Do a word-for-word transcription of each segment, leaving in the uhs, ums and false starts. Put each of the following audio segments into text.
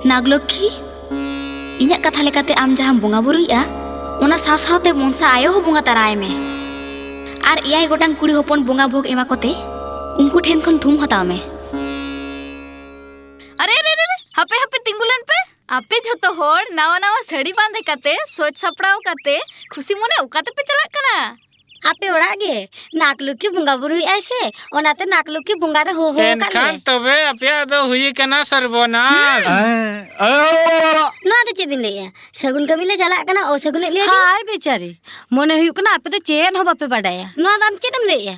ᱱᱟᱜᱽᱞᱚᱠᱠᱷᱤ, ᱤᱧᱟᱹᱜ ᱠᱟᱛᱷᱟ ᱞᱮᱠᱟᱛᱮ ᱟᱢ ᱡᱟᱦᱟᱸᱢ ᱵᱚᱸᱜᱟ ᱵᱩᱨᱩᱭᱮᱫᱼᱟ, ᱚᱱᱟ ᱥᱟᱶ ᱥᱟᱶᱛᱮ ᱢᱚᱱᱥᱟ ᱟᱭᱳ ᱦᱚᱸ ᱵᱚᱸᱜᱟ ᱛᱟᱨᱟᱭ ᱢᱮ᱾ ᱟᱨ ᱮᱭᱟᱭ ᱜᱚᱴᱟᱝ ᱠᱩᱲᱤ ᱦᱚᱯᱚᱱ ᱵᱚᱸᱜᱟ ᱵᱷᱳᱜᱽ ᱮᱢᱟ ᱠᱚᱛᱮ ᱩᱱᱠᱩ ᱴᱷᱮᱱ ᱠᱷᱚᱱ ᱛᱷᱩᱢ ᱦᱟᱛᱟᱣ ᱢᱮ᱾ ᱟᱨᱮ, ᱟᱨᱮ, ᱟᱨᱮ, ᱟᱨᱮ, ᱦᱟᱯᱮ, ᱦᱟᱯᱮ, ᱛᱤᱸᱜᱩ ᱞᱮᱱ ᱯᱮ᱾ ᱟᱯᱮ ᱡᱷᱚᱛᱚ ᱦᱚᱲ ᱱᱟᱣᱟ ᱱᱟᱣᱟ ᱥᱟᱹᱲᱤ ᱵᱟᱸᱫᱮ ᱠᱟᱛᱮ, ᱥᱚᱡᱽ ᱥᱟᱯᱲᱟᱣ ᱠᱟᱛᱮ, ᱠᱷᱩᱥᱤ ᱢᱚᱱᱮ ᱚᱠᱟ ᱛᱮᱯᱮ ᱪᱟᱞᱟᱜ ᱠᱟᱱᱟ? ᱟᱯᱮ ᱚᱲᱟᱜ ᱜᱮ ᱱᱟᱜᱽᱞᱚᱠᱠᱷᱤ ᱵᱚᱸᱜᱟ ᱵᱩᱨᱩᱭᱮᱫᱼᱟᱭ ᱥᱮ, ᱚᱱᱟᱛᱮ ᱱᱟᱜᱽᱞᱚᱠᱠᱷᱤ ᱵᱚᱸᱜᱟ ᱨᱮ ᱦᱚᱦᱚ ᱟᱠᱟᱫ ᱮᱱᱠᱷᱟᱱ ᱞᱮ᱾ ᱛᱚᱵᱮ ᱟᱯᱮᱭᱟᱜ ᱫᱚ ᱦᱩᱭ ᱟᱠᱟᱱᱟ ᱥᱚᱨᱵᱚᱱᱟᱥ᱾ ᱦᱮᱸ᱾ ᱱᱚᱣᱟ ᱫᱚ ᱪᱮᱫ ᱵᱤᱱ ᱞᱟᱹᱭᱮᱜᱼᱟ? ᱥᱟᱹᱜᱩᱱ ᱠᱟᱹᱢᱤ ᱞᱮ ᱪᱟᱞᱟᱜ ᱠᱟᱱᱟ, ᱚᱥᱟᱹᱜᱩᱱᱮᱫ ᱞᱮᱭᱟ ᱵᱤᱱ? ᱦᱟᱭ ᱵᱮᱪᱟᱨᱤ, ᱢᱚᱱᱮ ᱦᱩᱭᱩᱜ ᱠᱟᱱᱟ ᱟᱯᱮ ᱫᱚ ᱪᱮᱫ ᱦᱚᱸ ᱵᱟᱯᱮ ᱵᱟᱰᱟᱭᱟ᱾ ᱱᱚᱣᱟ ᱫᱚ ᱟᱢ ᱪᱮᱫ ᱮᱢ ᱞᱟᱹᱭᱮᱜᱼᱟ?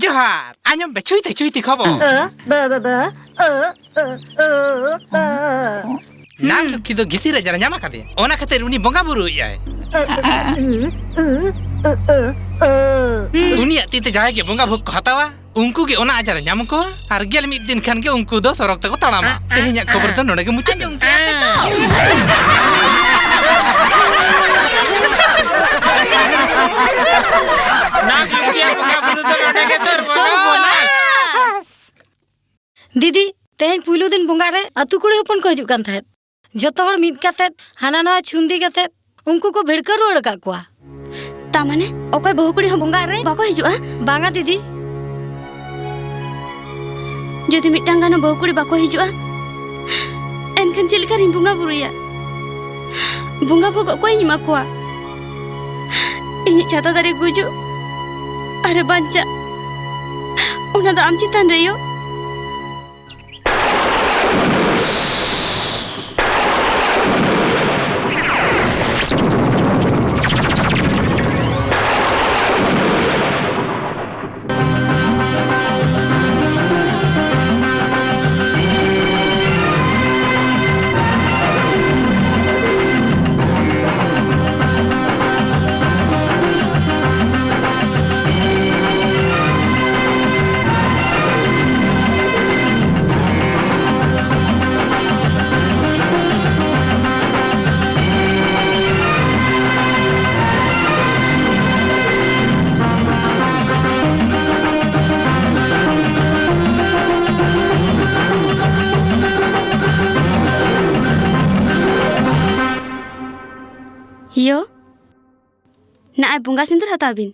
ᱡᱚᱦᱟᱨ᱾ ᱟᱸᱡᱚᱢ ᱯᱮ, ᱪᱷᱩᱭᱛᱤ, ᱪᱷᱩᱭᱛᱤ ᱠᱷᱚᱵᱚᱨ᱾ ᱱᱟᱜᱽ ᱞᱚᱠᱠᱷᱤ ᱫᱚ ᱜᱤᱥᱤ ᱨᱮ ᱡᱟᱞᱟ ᱧᱟᱢ ᱟᱠᱟᱫᱮᱭᱟ, ᱚᱱᱟ ᱠᱷᱟᱹᱛᱤᱨ ᱩᱱᱤ ᱵᱚᱸᱜᱟ ᱵᱩᱨᱩᱭᱮᱫᱼᱟᱭ᱾ ᱩᱱᱤᱭᱟᱜ ᱛᱤ ᱛᱮ ᱡᱟᱦᱟᱸᱭ ᱜᱮ ᱵᱚᱸᱜᱟ ᱵᱷᱳᱜᱽ ᱠᱚ ᱦᱟᱛᱟᱣᱟ, ᱩᱱᱠᱩ ᱜᱮ ᱚᱱᱟ ᱟᱡᱟᱨ ᱮ ᱧᱟᱢ ᱠᱚᱣᱟ, ᱟᱨ ᱜᱮᱞ ᱢᱤᱫ ᱫᱤᱱ ᱠᱷᱟᱱ ᱜᱮ ᱩᱱᱠᱩ ᱫᱚ ᱥᱚᱨᱚᱜ ᱛᱮᱠᱚ ᱛᱟᱲᱟᱢᱟ᱾ ᱛᱮᱦᱮᱧᱟᱜ ᱠᱷᱚᱵᱚᱨ ᱫᱚ ᱱᱚᱰᱮ ᱜᱮ ᱢᱩᱪᱟᱹᱫ ᱮᱱᱟ᱾ ᱱᱟᱜᱽ ᱞᱚᱠᱠᱷᱤᱭᱟᱜ ᱵᱚᱸᱜᱟ ᱵᱩᱨᱩ ᱫᱚ ᱱᱚᱰᱮ ᱜᱮ ᱥᱚᱨᱵᱚᱱᱟᱥ᱾ ᱫᱤᱫᱤ, ᱛᱮᱦᱮᱧ ᱯᱩᱭᱞᱩ ᱫᱤᱱ ᱵᱚᱸᱜᱟ ᱨᱮ ᱟᱹᱛᱩ ᱠᱩᱲᱤ ᱦᱚᱯᱚᱱ ᱠᱚ ᱦᱤᱡᱩᱜ ᱠᱟᱱ ᱛᱟᱦᱮᱸᱫ᱾ ᱡᱚᱛᱚ ᱦᱚᱲ ᱢᱤᱫ ᱠᱟᱛᱮᱫ ᱦᱟᱱᱟ ᱱᱟᱣᱟ ᱪᱷᱩᱱᱫᱤ ᱠᱟᱛᱮᱫ ᱩᱱᱠᱩ ᱠᱚ ᱵᱷᱤᱲᱠᱟᱹᱣ ᱨᱩᱣᱟᱹᱲ ᱟᱠᱟᱫ ᱠᱚᱣᱟ᱾ ᱛᱟ ᱢᱟᱱᱮ ᱚᱠᱚᱭ ᱵᱟᱹᱦᱩ ᱠᱩᱲᱤ ᱦᱚᱸ ᱵᱚᱸᱜᱟ ᱨᱮ ᱵᱟᱠᱚ ᱦᱤᱡᱩᱜᱼᱟ? ᱵᱟᱝᱟ ᱫᱤᱫᱤ᱾ ᱡᱩᱫᱤ ᱢᱤᱫᱴᱟᱝ ᱜᱟᱱ ᱦᱚᱸ ᱵᱟᱹᱦᱩ ᱠᱩᱲᱤ ᱵᱟᱠᱚ ᱦᱤᱡᱩᱜᱼᱟ, ᱮᱱᱠᱷᱟᱱ ᱪᱮᱫ ᱞᱮᱠᱟ ᱨᱤᱧ ᱵᱚᱸᱜᱟ ᱵᱩᱨᱩᱭᱟ? ᱵᱚᱸᱜᱟ ᱵᱷᱳᱜ ᱚᱠᱚᱭᱤᱧ ᱮᱢᱟ ᱠᱚᱣᱟ? ᱤᱧᱤᱡ ᱪᱷᱟᱛᱟ ᱫᱟᱨᱮ ᱜᱩᱡᱩᱜ ᱟᱨ ᱵᱟᱧᱪᱟᱜ, ᱚᱱᱟ ᱫᱚ ᱟᱢ ᱪᱮᱛᱟᱱ ᱨᱮ ᱭᱳ᱾ ᱟᱨ ᱵᱚᱸᱜᱟ ᱥᱤᱸᱫᱩᱨ ᱦᱟᱛᱟᱣ ᱵᱤᱱ᱾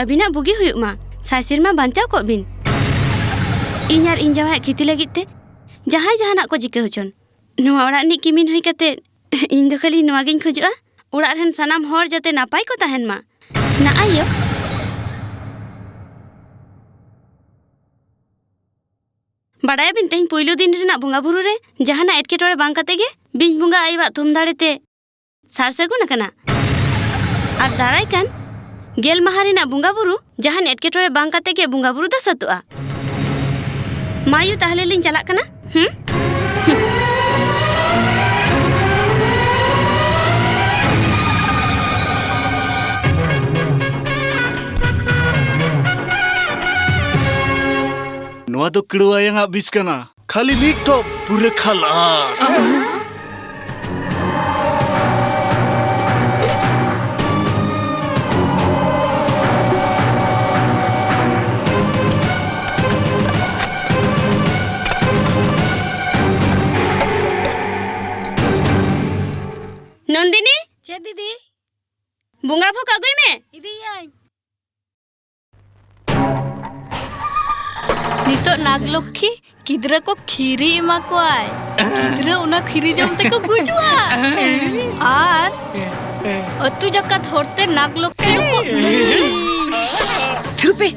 ᱟᱹᱵᱤᱱᱟᱜ ᱵᱩᱜᱤ ᱦᱩᱭᱩᱜ ᱢᱟ, ᱥᱟᱭ ᱥᱮᱨᱢᱟ ᱵᱟᱧᱪᱟᱣ ᱠᱚᱜ ᱵᱤᱱ᱾ ᱤᱧ ᱟᱨ ᱤᱧ ᱡᱟᱶᱟᱭᱟᱜ ᱠᱷᱤᱛᱤ ᱞᱟᱹᱜᱤᱫ ᱛᱮ ᱡᱟᱦᱟᱸᱭ ᱡᱟᱦᱟᱱᱟᱜ ᱠᱚ ᱪᱤᱠᱟᱹ ᱦᱚᱪᱚᱱ, ᱱᱚᱣᱟ ᱚᱲᱟᱜ ᱨᱤᱱᱤᱡ ᱠᱤᱢᱤᱱ ᱦᱩᱭ ᱠᱟᱛᱮ ᱤᱧ ᱫᱚ ᱠᱷᱟᱹᱞᱤ ᱱᱚᱣᱟ ᱜᱤᱧ ᱠᱷᱚᱡᱚᱜᱼᱟ, ᱚᱲᱟᱜ ᱨᱮᱱ ᱥᱟᱱᱟᱢ ᱦᱚᱲ ᱡᱟᱛᱮ ᱱᱟᱯᱟᱭ ᱠᱚ ᱛᱟᱦᱮᱱ ᱢᱟ᱾ ᱱᱟᱜᱼᱟᱭ ᱭᱳ᱾ ᱵᱟᱰᱟᱭᱟᱵᱤᱱ, ᱛᱮᱦᱮᱧ ᱯᱩᱭᱞᱩ ᱫᱤᱱ ᱨᱮᱱᱟᱜ ᱵᱚᱸᱜᱟ ᱵᱩᱨᱩ ᱨᱮ ᱡᱟᱦᱟᱱᱟᱜ ᱮᱴᱠᱮᱴᱚᱬᱮ ᱵᱟᱝ ᱠᱟᱛᱮ ᱜᱮ ᱵᱤᱧ ᱵᱚᱸᱜᱟ ᱟᱭᱳᱣᱟᱜ ᱛᱷᱩᱢ ᱫᱟᱲᱮ ᱛᱮ ᱥᱟᱨ ᱥᱟᱹᱜᱩᱱ ᱟᱠᱟᱱᱟ᱾ ᱟᱨ ᱫᱟᱨᱟᱭ ᱠᱟᱱ ᱜᱮᱞ ᱢᱟᱦᱟ ᱨᱮᱱᱟᱜ ᱵᱚᱸᱜᱟ ᱵᱩᱨᱩ ᱡᱟᱦᱟᱱ ᱮᱴᱠᱮᱴᱚᱬᱮ ᱵᱟᱝ ᱠᱟᱛᱮ ᱜᱮ ᱵᱚᱸᱜᱟ ᱵᱩᱨᱩ ᱫᱚ ᱥᱟᱹᱛᱚᱜᱼᱟ᱾ ᱢᱟ ᱭᱳ, ᱛᱟᱦᱞᱮ ᱞᱤᱧ ᱪᱟᱞᱟᱜ ᱠᱟᱱᱟ᱾ ᱦᱩᱸ? ᱱᱚᱣᱟ ᱫᱚ ᱠᱤᱲᱣᱟᱭᱟᱝ ᱟᱜ ᱵᱤᱥ ᱠᱟᱱᱟ᱾ ᱠᱷᱟᱹᱞᱤ ᱢᱤᱫ ᱴᱷᱚᱯ, ᱯᱩᱨᱟᱹ ᱠᱷᱟᱞᱟᱥ᱾ ᱱᱚᱱᱫᱤᱱᱤ! ᱪᱮᱫ ᱫᱤᱫᱤ? ᱵᱚᱸᱜᱟ ᱵᱷᱳᱜ ᱟᱹᱜᱩᱭ ᱢᱮ᱾ ᱤᱫᱤᱭᱟᱹᱧ᱾ ᱱᱤᱛᱚᱜ ᱱᱟᱜᱽᱞᱚᱠᱠᱷᱤ ᱜᱤᱫᱽᱨᱟᱹ ᱠᱚ ᱠᱷᱤᱨᱤ ᱮᱢᱟ ᱠᱚᱣᱟᱭ᱾ ᱜᱤᱫᱽᱨᱟᱹ ᱚᱱᱟ ᱠᱷᱤᱨᱤ ᱡᱚᱢ ᱛᱮᱠᱚ ᱜᱩᱡᱩᱜᱼᱟ᱾ ᱟᱨ ᱟᱹᱛᱩ ᱡᱟᱠᱟᱛ ᱦᱚᱲᱛᱮ ᱱᱟᱜᱽᱞᱚᱠᱠᱷᱤ ᱫᱚᱠᱚ ᱛᱷᱤᱨ ᱯᱮ᱾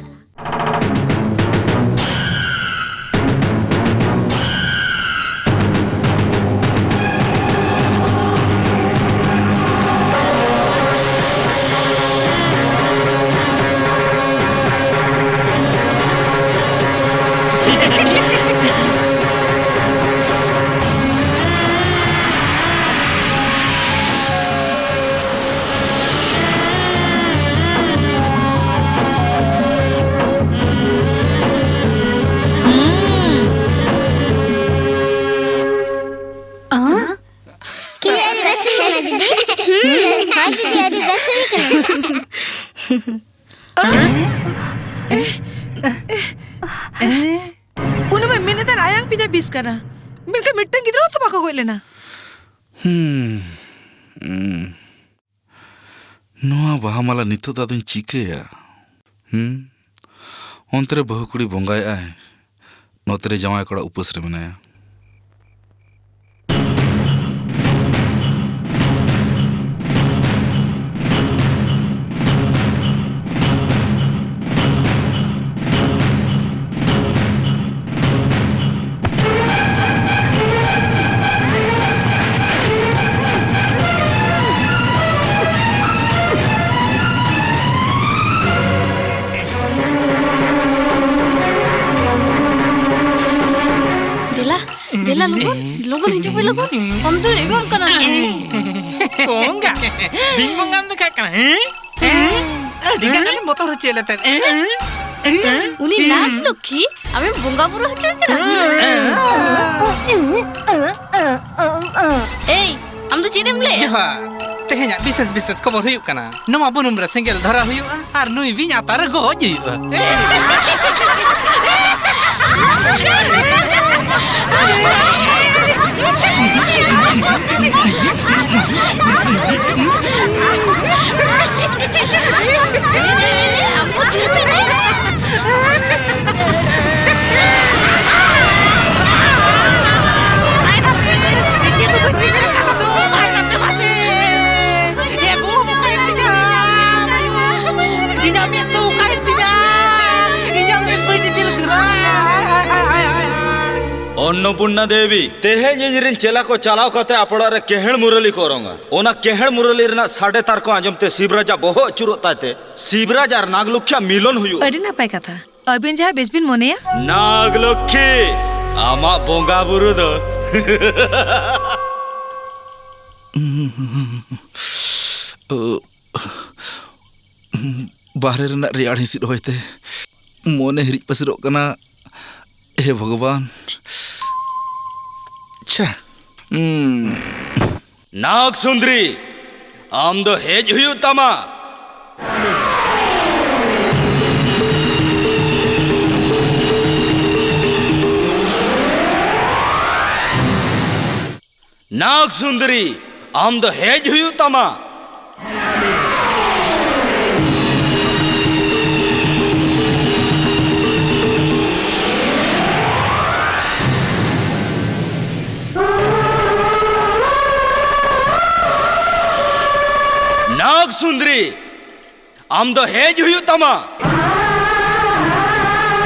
ᱠᱤ ᱟᱹᱰᱤ ᱵᱮᱥ ᱦᱩᱭ ᱠᱟᱱᱟ, ᱫᱤᱫᱤ? ᱦᱩᱸ, ᱦᱳᱭ, ᱫᱤᱫᱤ, ᱟᱹᱰᱤ ᱵᱮᱥ ᱦᱩᱭ ᱠᱟᱱᱟ᱾ ᱩᱱᱤ ᱢᱟ ᱢᱮᱱᱮᱫᱟᱭ ᱟᱭᱟᱝ ᱯᱤᱡᱟ ᱵᱤᱥ ᱠᱟᱱᱟ, ᱢᱮᱱᱠᱷᱟᱱ ᱢᱤᱫᱴᱟᱝ ᱜᱤᱫᱽᱨᱟᱹ ᱦᱚᱸ ᱛᱚ ᱵᱟᱠᱚ ᱜᱚᱡ ᱞᱮᱱᱟ᱾ ᱦᱩᱸ, ᱦᱩᱸ᱾ ᱱᱚᱣᱟ ᱵᱟᱦᱟ ᱢᱟᱞᱟ ᱱᱤᱛᱚᱜ ᱫᱚ ᱟᱫᱚᱧ ᱪᱤᱠᱟᱹᱭᱟ? ᱦᱩᱸ? ᱚᱱᱛᱮ ᱨᱮ ᱵᱟᱹᱦᱩ ᱠᱩᱲᱤ ᱵᱚᱸᱜᱟᱭᱮᱫᱼᱟᱭ, ᱱᱚᱛᱮ ᱨᱮ ᱡᱟᱶᱟᱭ ᱠᱚᱲᱟ ᱩᱯᱟᱹᱥ ᱨᱮ ᱢᱮᱱᱟᱭᱟ᱾ ᱫᱮᱞᱟ, ᱫᱮᱞᱟ, ᱞᱚᱜᱚᱱ, ᱞᱚᱜᱚᱱ ᱦᱤᱡᱩᱜ ᱯᱮ, ᱞᱚᱜᱚᱱ᱾ ᱟᱢ ᱫᱚ ᱮᱜᱳᱢ ᱠᱟᱱᱟ᱾ ᱵᱚᱸᱜᱟ, ᱵᱤᱧ ᱵᱚᱸᱜᱟᱢ ᱫᱮᱠᱷᱟᱜ ᱠᱟᱱᱟ, ᱦᱮᱸ? ᱟᱹᱰᱤ ᱜᱟᱱ ᱮᱢ ᱵᱚᱛᱚᱨ ᱦᱚᱪᱚᱭᱮᱫ ᱞᱮ ᱛᱟᱦᱮᱸᱫ᱾ ᱩᱱᱤ ᱱᱟᱜᱽ ᱞᱚᱠᱠᱷᱤ ᱟᱢᱮᱢ ᱵᱚᱸᱜᱟ ᱵᱩᱨᱩ ᱦᱚᱪᱚᱭᱮ ᱠᱟᱱᱟ? ᱮᱭ, ᱟᱢ ᱫᱚ ᱪᱮᱫ ᱮᱢ ᱞᱟᱹᱭᱟ? ᱡᱚᱦᱟᱨ᱾ ᱛᱮᱦᱮᱧᱟᱜ ᱵᱤᱥᱮᱥ ᱵᱤᱥᱮᱥ ᱠᱷᱚᱵᱚᱨ ᱦᱩᱭᱩᱜ ᱠᱟᱱᱟ, ᱱᱚᱣᱟ ᱵᱩᱱᱩᱢ ᱨᱮ ᱥᱮᱸᱜᱮᱞ ᱫᱷᱚᱨᱟᱣ ᱦᱩᱭᱩᱜᱼᱟ ᱟᱨ ᱱᱩᱭ ᱵᱤᱧ ᱟᱛᱟᱨ ᱜᱚᱡ ᱦᱩᱭᱩᱜᱼᱟ᱾ ᱪᱮᱫ ᱦᱚᱸ ᱵᱟᱹᱧ ᱧᱮᱧᱮᱞ ᱠᱟᱱᱟ ᱫᱚ, ᱵᱟᱭ ᱨᱟᱯᱮ ᱢᱟᱥᱮ᱾ ᱮ ᱵᱟᱹᱵᱩ, ᱚᱠᱟᱭᱮᱱ ᱛᱤᱧᱟ? ᱤᱧᱟᱜ ᱢᱮᱫ ᱫᱚ ᱚᱠᱟᱭᱮᱱ ᱛᱤᱧᱟ? ᱤᱧᱟᱜ ᱢᱮᱫ ᱵᱟᱹᱧ ᱧᱮᱧᱮᱞ ᱠᱟᱱᱟ᱾ ᱚᱱᱱᱚᱯᱩᱨᱱᱟ ᱫᱮᱵᱤ, ᱛᱮᱦᱮᱧ ᱤᱧᱨᱮᱱ ᱪᱮᱞᱟ ᱠᱚ ᱪᱟᱞᱟᱣ ᱠᱟᱛᱮ ᱟᱯᱮ ᱚᱲᱟᱜ ᱨᱮ ᱠᱮᱦᱮᱲ ᱢᱩᱨᱟᱹᱞᱤ ᱠᱚ ᱚᱨᱚᱝᱟ᱾ ᱚᱱᱟ ᱠᱮᱦᱮᱲ ᱢᱩᱨᱟᱹᱞᱤ ᱨᱮᱱᱟᱜ ᱥᱟᱰᱮ ᱛᱟᱨ ᱠᱚ ᱟᱸᱡᱚᱢ ᱛᱮ ᱥᱤᱵᱨᱟᱡᱟᱜ ᱵᱚᱦᱚᱜ ᱟᱹᱪᱩᱨᱚᱜ ᱛᱟᱭ ᱛᱮ ᱥᱤᱵᱨᱟᱡᱽ ᱟᱨ ᱱᱟᱜᱽᱞᱚᱠᱠᱷᱤᱭᱟᱜ ᱢᱤᱞᱚᱱ ᱦᱩᱭᱩᱜᱼᱟ᱾ ᱟᱹᱰᱤ ᱱᱟᱯᱟᱭ ᱠᱟᱛᱷᱟ᱾ ᱟᱹᱵᱤᱱ ᱡᱟᱦᱟᱸ ᱵᱮᱥ ᱵᱤᱱ ᱢᱚᱱᱮᱭᱟ᱾ ᱱᱟᱜᱽᱞᱚᱠᱠᱷᱤ, ᱟᱢᱟᱜ ᱵᱚᱸᱜᱟ ᱵᱩᱨᱩ ᱫᱚ ᱵᱟᱦᱨᱮ ᱨᱮᱱᱟᱜ ᱨᱮᱭᱟᱲ ᱦᱤᱸᱥᱤᱫ ᱦᱚᱭᱛᱮ ᱢᱚᱱᱮ ᱦᱤᱨᱤᱡ ᱯᱟᱹᱥᱤᱨᱚᱜ ᱠᱟᱱᱟ᱾ ᱦᱮ ᱵᱷᱚᱜᱚᱵᱟᱱ᱾ ᱪᱷᱟ᱾ ᱩᱸ᱾ ᱱᱟᱜᱽ ᱥᱩᱱᱫᱨᱤ, ᱟᱢ ᱫᱚ ᱦᱮᱡ ᱦᱩᱭᱩᱜ ᱛᱟᱢᱟ᱾ ᱱᱟᱜᱽ ᱥᱩᱱᱫᱨᱤ, ᱟᱢ ᱫᱚ ᱦᱮᱡ ᱦᱩᱭᱩᱜ ᱛᱟᱢᱟ᱾ ᱥᱩᱱᱫᱨᱤ, ᱟᱢ ᱫᱚ ᱦᱮᱡ ᱦᱩᱭᱩᱜ ᱛᱟᱢᱟ᱾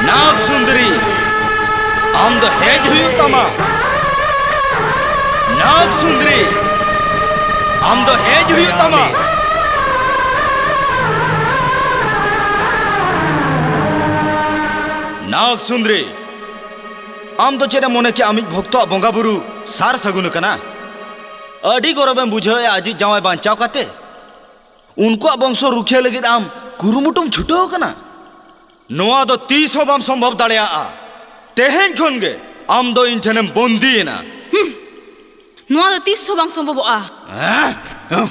ᱱᱟᱜᱽ ᱥᱩᱱᱫᱨᱤ, ᱟᱢ ᱫᱚ ᱦᱮᱡ ᱦᱩᱭᱩᱜ ᱛᱟᱢᱟ᱾ ᱱᱟᱜᱽ ᱥᱩᱱᱫᱨᱤ, ᱟᱢ ᱫᱚ ᱦᱮᱡ ᱦᱩᱭᱩᱜ ᱛᱟᱢᱟ᱾ ᱱᱟᱜᱽ ᱥᱩᱱᱫᱨᱤ, ᱟᱢ ᱫᱚ ᱪᱮᱫ ᱮᱢ ᱢᱚᱱᱮ ᱠᱮᱜᱼᱟ ᱟᱢᱤᱡ ᱵᱷᱚᱠᱛᱚᱣᱟᱜ ᱵᱚᱸᱜᱟ ᱵᱩᱨᱩ ᱥᱟᱨ ᱥᱟᱹᱜᱩᱱ ᱟᱠᱟᱱᱟ? ᱟᱹᱰᱤ ᱜᱚᱨᱚᱵᱮᱢ ᱵᱩᱡᱷᱟᱹᱣᱮᱜᱼᱟ ᱟᱡᱤᱡ ᱡᱟᱶᱟᱭ ᱵᱟᱧᱪᱟᱣ ᱠᱟᱛᱮ? ᱩᱱᱠᱩᱣᱟᱜ ᱵᱚᱝᱥᱚ ᱨᱩᱠᱷᱤᱭᱟᱹ ᱞᱟᱹᱜᱤᱫ ᱟᱢ ᱠᱩᱨᱩᱢᱩᱴᱩᱢ ᱪᱷᱩᱴᱟᱹᱣ ᱟᱠᱟᱱᱟ? ᱱᱚᱣᱟ ᱫᱚ ᱛᱤᱥ ᱦᱚᱸ ᱵᱟᱢ ᱥᱚᱢᱵᱷᱚᱵ ᱫᱟᱲᱮᱭᱟᱜᱼᱟ᱾ ᱛᱮᱦᱮᱧ ᱠᱷᱚᱱ ᱜᱮ ᱟᱢ ᱫᱚ ᱤᱧ ᱴᱷᱮᱱᱮᱢ ᱵᱚᱱᱫᱤᱭᱮᱱᱟ᱾ ᱱᱚᱣᱟ ᱫᱚ ᱛᱤᱥ ᱦᱚᱸ ᱵᱟᱝ ᱥᱚᱢᱵᱷᱚᱵᱚᱜᱼᱟ᱾ ᱦᱮᱸ?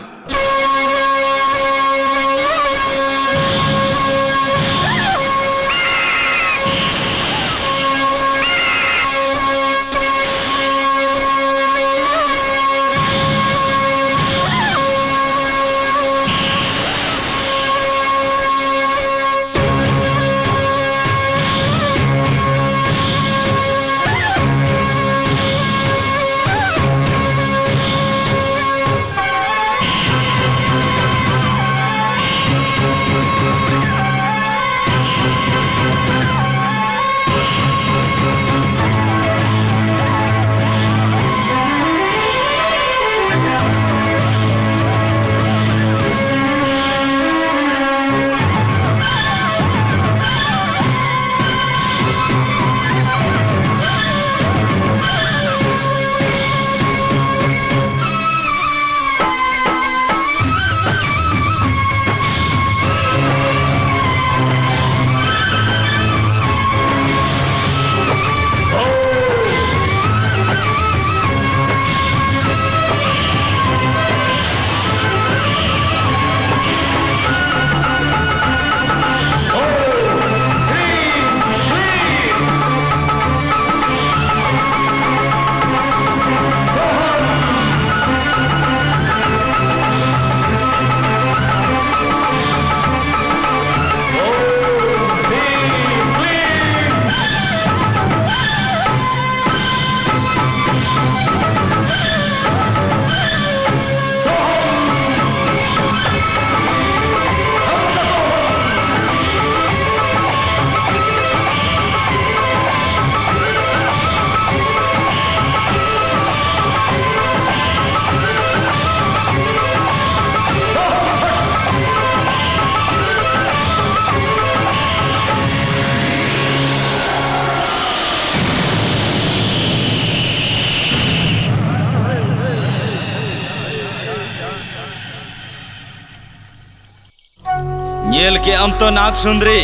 ᱧᱮᱞ ᱠᱮᱜ ᱟᱢ ᱛᱚ, ᱱᱟᱜᱽ ᱥᱩᱱᱫᱨᱤ,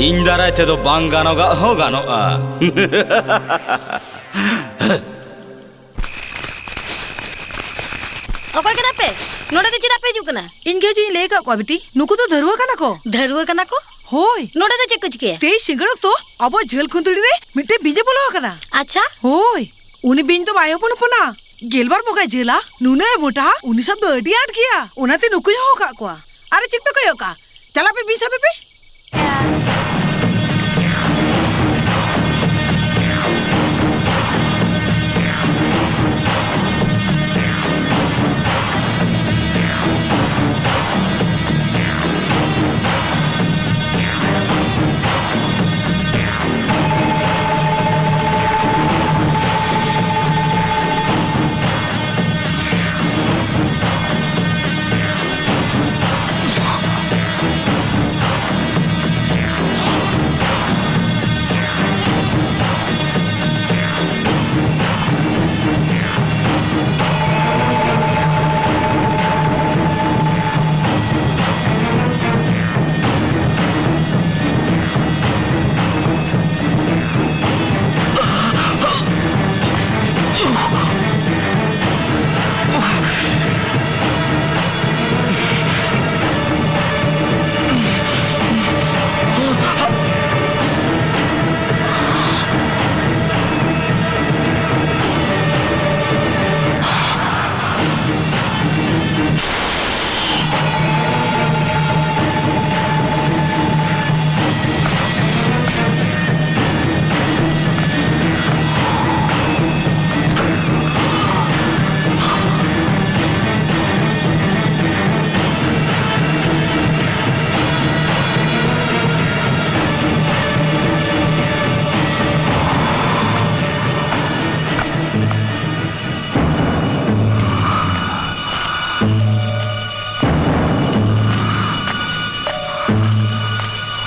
ᱤᱧ ᱫᱟᱨᱟᱭ ᱛᱮᱫᱚ ᱵᱟᱝ ᱜᱟᱱᱚᱜᱟᱜ ᱦᱚᱸ ᱜᱟᱱᱚᱜᱼᱟ᱾ ᱚᱠᱚᱭ ᱠᱟᱱᱟ ᱯᱮ? ᱱᱚᱰᱮ ᱫᱚ ᱪᱮᱫᱟᱜ ᱯᱮ ᱦᱤᱡᱩᱜ ᱠᱟᱱᱟ? ᱤᱧ ᱜᱮ ᱦᱤᱡᱩᱜ ᱤᱧ ᱞᱟᱹᱭ ᱟᱠᱟᱫ ᱠᱚᱣᱟ, ᱵᱤᱴᱤ᱾ ᱱᱩᱠᱩ ᱫᱚ ᱫᱷᱟᱹᱨᱣᱟᱹ ᱠᱟᱱᱟ ᱠᱚ᱾ ᱫᱷᱟᱹᱨᱣᱟᱹ ᱠᱟᱱᱟ ᱠᱚ? ᱦᱳᱭ᱾ ᱱᱚᱰᱮ ᱫᱚ ᱪᱮᱫ ᱠᱚ ᱪᱤᱠᱟᱹᱭᱟ? ᱛᱮᱦᱮᱧ ᱥᱤᱸᱜᱟᱹᱲ ᱚᱠᱛᱚ ᱟᱵᱚ ᱡᱷᱟᱹᱞ ᱠᱩᱸᱫᱽᱲᱤ ᱨᱮ ᱢᱤᱫᱴᱮᱱ ᱵᱤᱧ ᱮ ᱵᱚᱞᱚ ᱟᱠᱟᱱᱟ᱾ ᱟᱪᱪᱷᱟ᱾ ᱦᱳᱭ᱾ ᱩᱱᱤ ᱵᱤᱧ ᱫᱚ ᱵᱟᱭ ᱦᱚᱯᱚᱱ ᱦᱚᱯᱚᱱᱟ᱾ ᱜᱮᱞᱵᱟᱨ ᱵᱚᱸᱜᱟᱭ ᱡᱷᱟᱹᱞᱟ, ᱱᱩᱱᱟᱹᱜ ᱮ ᱢᱚᱴᱟᱜᱼᱟ, ᱩᱱᱤ ᱥᱟᱵ ᱫᱚ ᱟᱹᱰᱤ ᱟᱸᱴ ᱜᱮᱭᱟ᱾ ᱚᱱᱟᱛᱮ ᱱᱩᱠᱩᱧ ᱦᱚᱦᱚ ᱟᱠᱟᱫ ᱠᱚᱣᱟ᱾ ᱟᱨᱮ, ᱪᱮᱫ ᱯᱮ ᱠᱚᱭᱚᱜ ᱠᱟᱜᱼᱟ? ᱪᱟᱞᱟᱜ ᱯᱮ, ᱵᱤᱧ ᱥᱟᱵᱮ ᱯᱮ᱾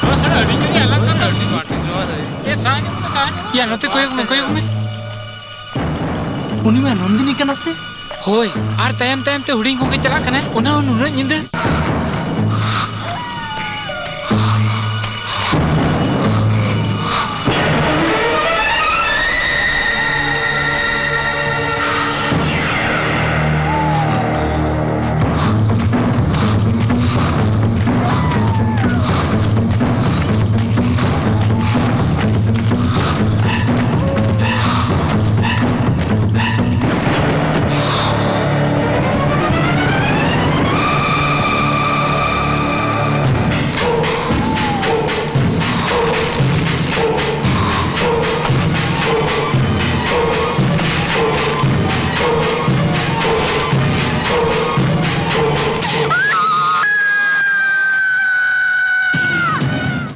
ᱱᱚᱣᱟ ᱥᱟᱞᱟ ᱟᱹᱰᱤ ᱡᱳᱨᱮ ᱟᱞᱟᱝ ᱠᱟᱱ ᱫᱚ᱾ ᱟᱹᱰᱤ ᱵᱟᱹᱲᱛᱤ ᱱᱚᱣᱟ ᱫᱚ᱾ ᱮ, ᱥᱟᱦᱟ ᱧᱚᱜ ᱢᱮ, ᱥᱟᱦᱟ ᱧᱚᱜ ᱢᱮ᱾ ᱭᱟ, ᱱᱚᱛᱮ ᱠᱚᱭᱚᱜ ᱢᱮ, ᱠᱚᱭᱚᱜ ᱢᱮ᱾ ᱩᱱᱤ ᱢᱟ ᱱᱚᱱᱫᱤᱱᱤ ᱠᱟᱱᱟ ᱥᱮ? ᱦᱳᱭ, ᱟᱨ ᱛᱟᱭᱚᱢ ᱛᱟᱭᱚᱢ ᱛᱮ ᱦᱩᱰᱤᱧ ᱜᱚᱝᱠᱮ ᱪᱟᱞᱟᱜ ᱠᱟᱱᱟᱭ, ᱚᱱᱟ ᱦᱚᱸ ᱱᱩᱱᱟᱹᱜ ᱧᱤᱫᱟᱹ᱾